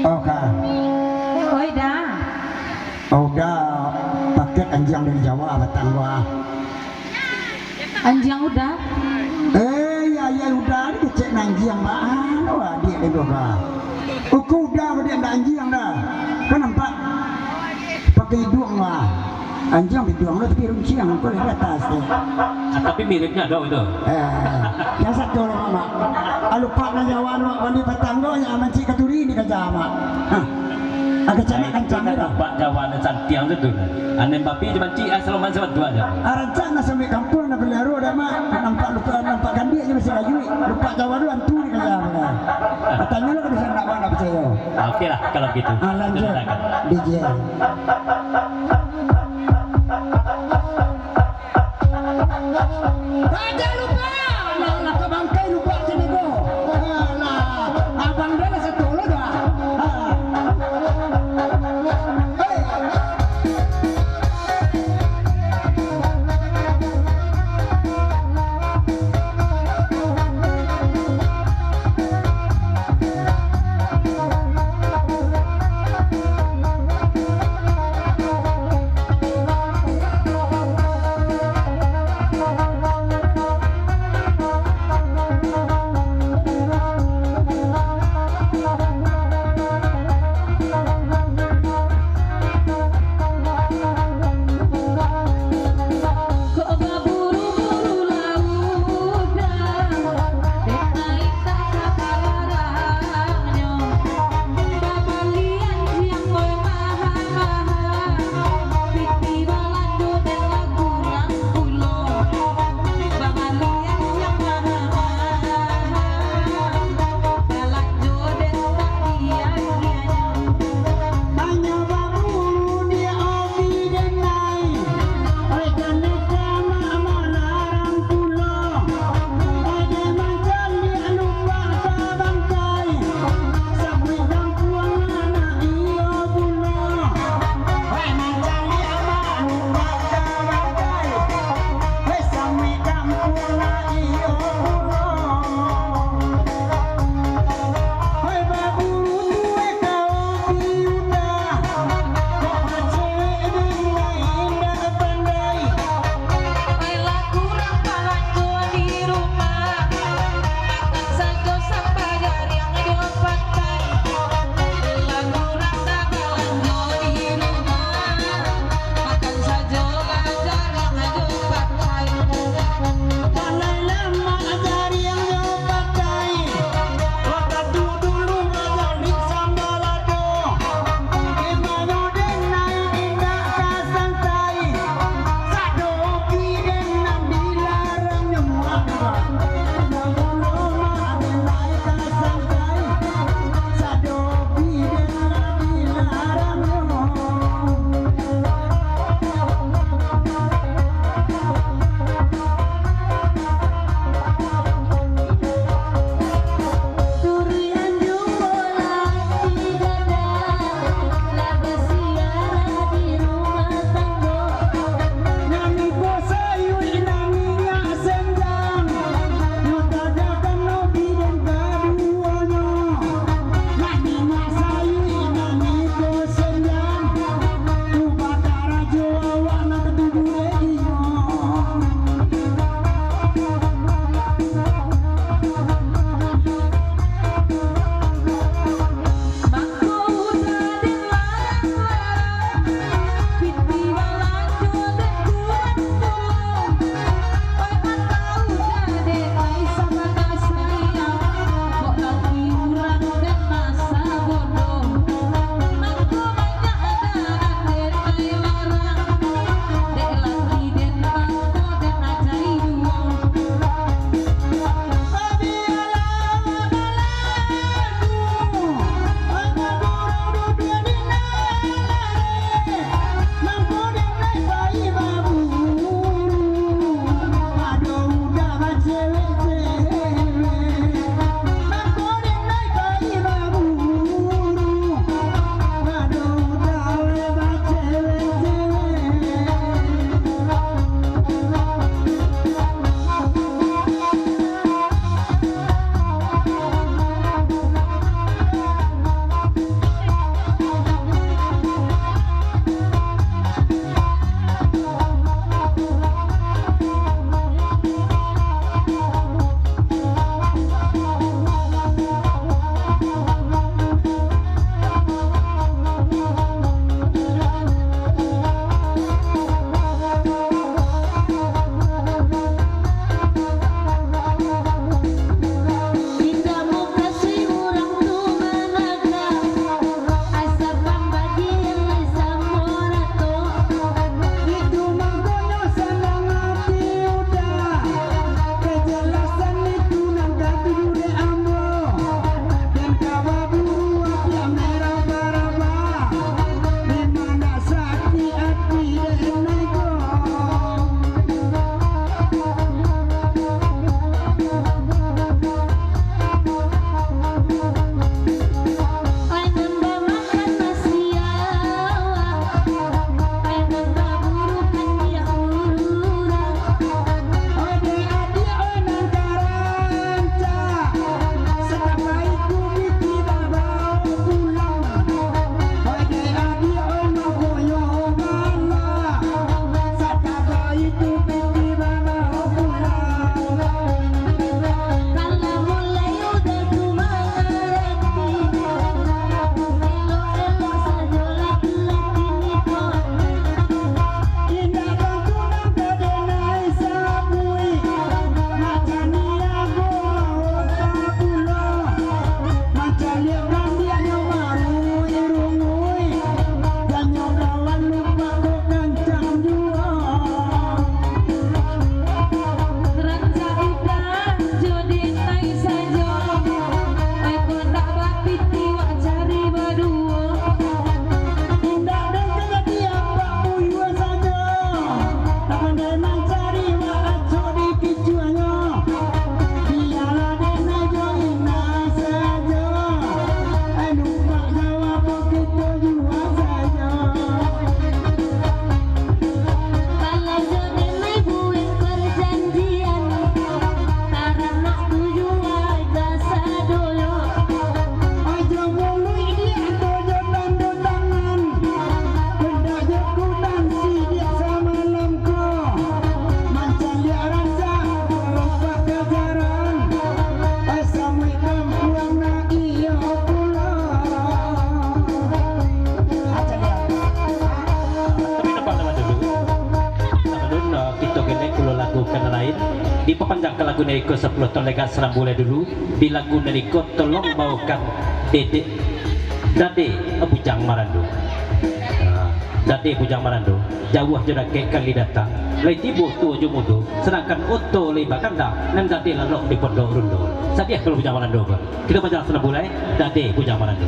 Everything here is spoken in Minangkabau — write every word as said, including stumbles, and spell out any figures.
Oh, ka. Oi, Da. Oh, Da, paket anjiang dari Jawa, batang gua. Anjiang Uda? Eh, ya, ya, Uda, ni kecek nan anjiang, baa, oh, adiak den tu, ka. Uku Uda, ko dia ndak anjiang, Da. Kan nampak pakai iduang, lah. Anjiang biduang lo, tapi runciang ko dari atas tu. Ah, tapi miripnya ado itu. Eh, yang satu lah, Mak. Ah, lupa lah nyawa, Mak. Mandi patanggo, yang mancik katuri ni kaja, Mak. Hah. Agak canak kancang ni dah. Nampak Jawa ni santiang tu tu. Anem babi je mancik, ah, saloman sabantua aja. Ah, rancak nak sampai kampung, nak pelihara dah, Mak. Nampak luka, nampak kandik je masih kayu. Lupa Jawa tu hantu ni kaja, Mak. Ah, tanyo lah kalau bisa nak, Mak, nak percaya. Ah, okey lah kalau begitu. Ah, lanjut. Silakan. D J. Raja lupa, lah, lah ka bangkai lupa sini ko. Alah, abang dia lah satu lo dah. Ah. Hei. Lagu nan iko sapuluah taun lengkap Senambulai dulu. Di lagu nan iko tolong baokan Dedek Dade Bujang Marando. Ah, Dade Bujang Marando, jauah jo dakek kali datang, lai tibo tuo jo mudo, sadangkan oto lai bagandang, nan Dade lalok di Pondok Rundo. Sadiah kalau Bujang Marando ko. Kito panjang Senambulai, Dade Bujang Marando.